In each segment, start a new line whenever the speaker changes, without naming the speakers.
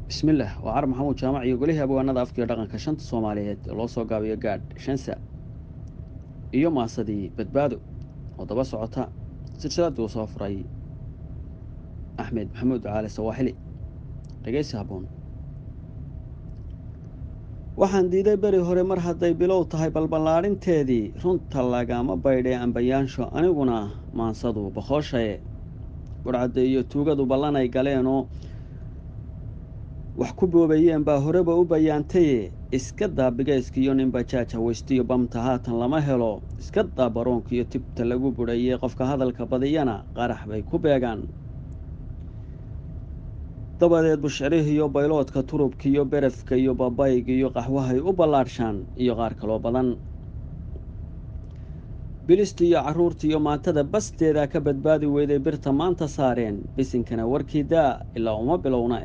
Bismillaah, waa Carab Maxamuud Jaamac iyo golihii abwaanada afka iyo dhaqanka shanta Soomaaliyeed ee loo soo gaabiyo Gaadh Shansa iyo maasadii Badbaado oo daba socota silsiladii uu soo furay Axmed Maxamuud Ducaale Sawaaxili. Dhegeysi habboon. Waxaan diiday beri hore mar hadday bilow tahay balballaadhinteedii, runta lagama baydhee ambayaansho, aniguna maansadu boqooshaye. Budhcadda iyo tuugadu ballanay galeenoo wax ku boobayeen baa horeba u bayaantaye. Iska daa bigayskiiyo nin bajaaj hawaystiyo bamta haatan lama helo. Iska daa baroonkiiyo tibta lagu budhayey, qofka hadalka badiyana qarax bay ku beegaan. Dabadeed bushcirihiiyo bayloodka turubkiiyo berefka iyo babayga iyo qaxwahay u ballaadhshaan iyo qaar kaloo badan. Bilista iyo carruurta iyo maantada basteedaa ka badbaadi weyday birta maanta saareen. Bisinkana warkii daa ilaa uma bilowna.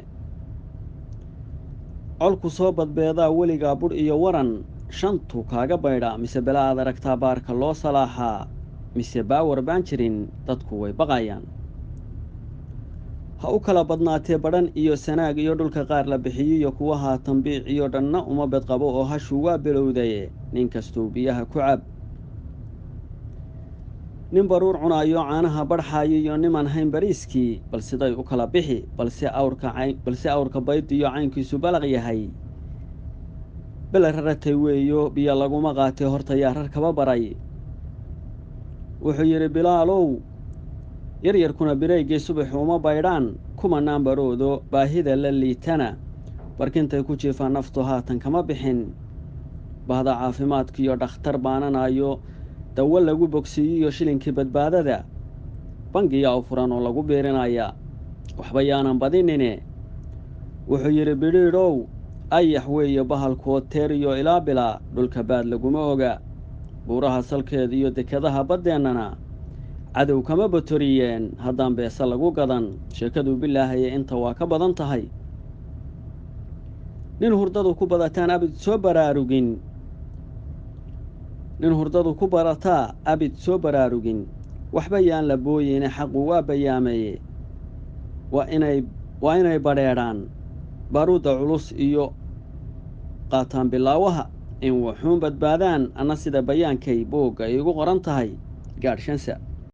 Colku soo badbeedaa weligaa budh iyo waran shantu kaaga baydha, mise bela aad aragtaa baarka loo salaaxaa, mise baawar baan jirin dadku way baqayaan. Ha u kala badnaatee badhan iyo Sanaag iyo dhulka qaar la bixiyiyo kuwa haatan biic iyo dhanna uma bedqabo oo hashu waa bilowdaye. Nin kastuu biyaha ku cab, nin baruur cunaayo caanaha badhxaayo iyo niman hayn bariiskii, bal siday u kala bixi? Balse awrka baydiyo caynkiisu balaq yahay, bela raratay weeyo biyo laguma qaatee horta yaa rar kaba baray. Wuxuu yidhi Bilaalow, yaryarkuna bireygii subaxi uma baydhaan kumanaan baroodo baahida la liitana, barkintay ku jiifaan naftu haatan kama bixin. Bahda caafimaadkiiyo dhakhtar baananayo dawo lagu bogsiiyiyo shilinkii badbaadada bangiyaa u furan oo lagu biirinaya, waxba yaanan badinine. Wuxuu yidhi Bidhiidhow, ayax weeye bahalkoo teeriyo ilaa bilaa dhulka baad laguma oga. Buuraha salkeeda iyo dekadaha baddeennana cadow kama botoriyeen haddaan beesa lagu gadan. Sheekaduu bilaahaya inta waa ka badan tahay. Nin hurdadu ku badataan abid soo baraarugin, nin hurdadu ku barataa abid soo baraarugin. Waxba yaan la booyeyne, xaqu waa bayaamaye. Waa inay badheedhaan baaruudda culus iyo qaataan bilaawaha in wuxuun badbaadaan, anna sida bayaankay buugga iigu qoran tahay. Gaadh Shansa.